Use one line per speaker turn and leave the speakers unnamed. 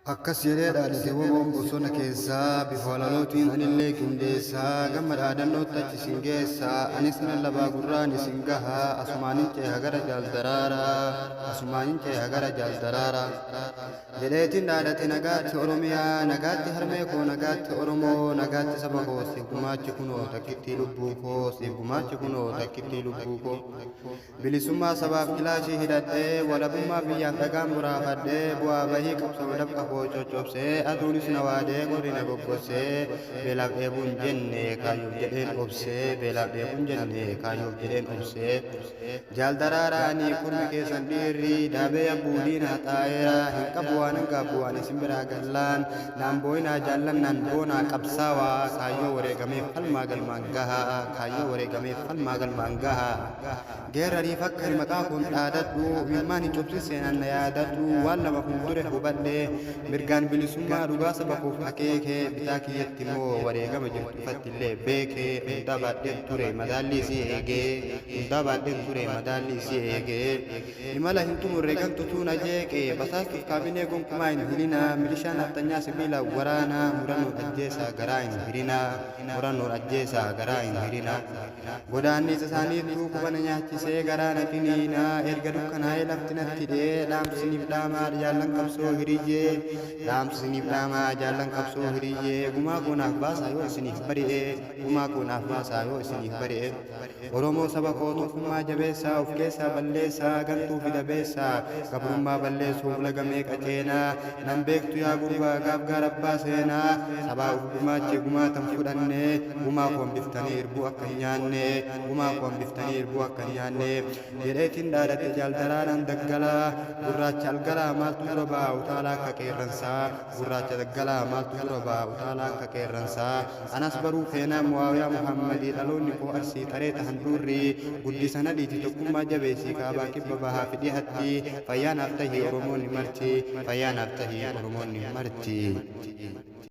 Akkas jedhee dhaadate WBOn bosona keessaa, bifa walalootiin anillee qindeessaa, gama dhaadannootti achi isin geessaa, anis nan labaa gurraan isin gaha, asumaanin ceeha gara Jaal Daraaraa, asumaanin ceeha gara Jaal Daraaraa. Jedheetiin dhaadate nagaatti Oromiyaa, nagaatti harmee koo, nagaatti Oromoo, nagaatti saba koo, siif gumaachi kunoo takkittii lubbuu koo, siif gumaachi kunoo takkittii lubbuu koo. Bilisummaa sabaaf kilaashii hidhadhee, walabummaa biyyaaf dhagaan boraafadhee, bu'aa bahii qabsoof dafqa koo coccobsee, aduunis na waadee qorri na goggossee, beelaaf dheebuu hin jenne kaayyoof jedheen obsee, beelaaf dheebuu hin jenne kaayyoof jedheen obsee. Jaal Daraaraa ani kormi keessan dhiirri, daabee yabbuu diina haxaa'eera, hin qabu waanan gaabbu ani isin biraa gallaan, naan boo'inaa jaallan naan boonaa qabsaawaa, kaayyoo wareegameef falmaa galmaan gahaa, kaayyoo wareegameef falmaa galmaan gahaa. Geerrariif akka ani maqaa koon dhaadadhu, imimmaan hin cobsin seenaan na yaadadhu, waan lama fuuldure hubadhe, mirgaan bilisummaa dhugaa saba koof akeeke, bitaa kiyyatti immoo wareegama jirtu ifatti illee beeke, hundaa baadheen ture madaallii isii eegee, hundaa baadheen ture madaallii isii eegee. Imala hin xumurre gantutu na jeeqe, basaastuuf kaabinee gonkumaa hin hilinaa, milishaa nafxanyaa sibiilaan waraanaa, murannoon ajjeesaa garaa hin hirinaa, murannoon ajjeesaa garaa hin hirinaa. Godaannisa isaaniittuu quba na nyaachisee garaa na ciniina, erga dukkanaa'ee lafti natti dhi'ee, dhaamsa isiniif dhaamaa jaallan qabsoo hiriyyee, dhaamsa isiniif dhaamaa jaallan qabsoo hiriyyee, gumaa koo naaf baasaa yoo isiniif bari'e, gumaa koo naaf baasaa yoo isiniif bari'e. Oromoo saba koo tokkummaa jabeessaa, of keessaa balleessaa, gantuu fi dabeessaa, gabrummaa balleessuuf laga meeqa ceenaa, nan beektu yaa gurbaa gaaf gaara abbaa seenaa, sabaa uf gumaache gumaatan fudhanne, gumaa koo hambiftanii irbuu akka hin nyaanne, gumaa koo hambiftanii irbuu akka hin nyaanne, jedheetiin dhaadate Jaal Daraaraan Daggalaa, gurraacha algalaa maaltu dura ba'a utaalaa akka qeerransaa, gurraacha daggalaa maaltu dura ba'a utaalaa akka qeerransaa, anas baruu feenaa Mu'aawiyaa Muhammadii dhaloonni koo Arsii xareeta handhuurri, guddisa nadhiiti tokkummaa jabeessii kaabaa kibba bahaa fi dhihatti, fayyaa naaf tahi Oromoonni marti, fayyaa naaf tahi Oromoonni marti.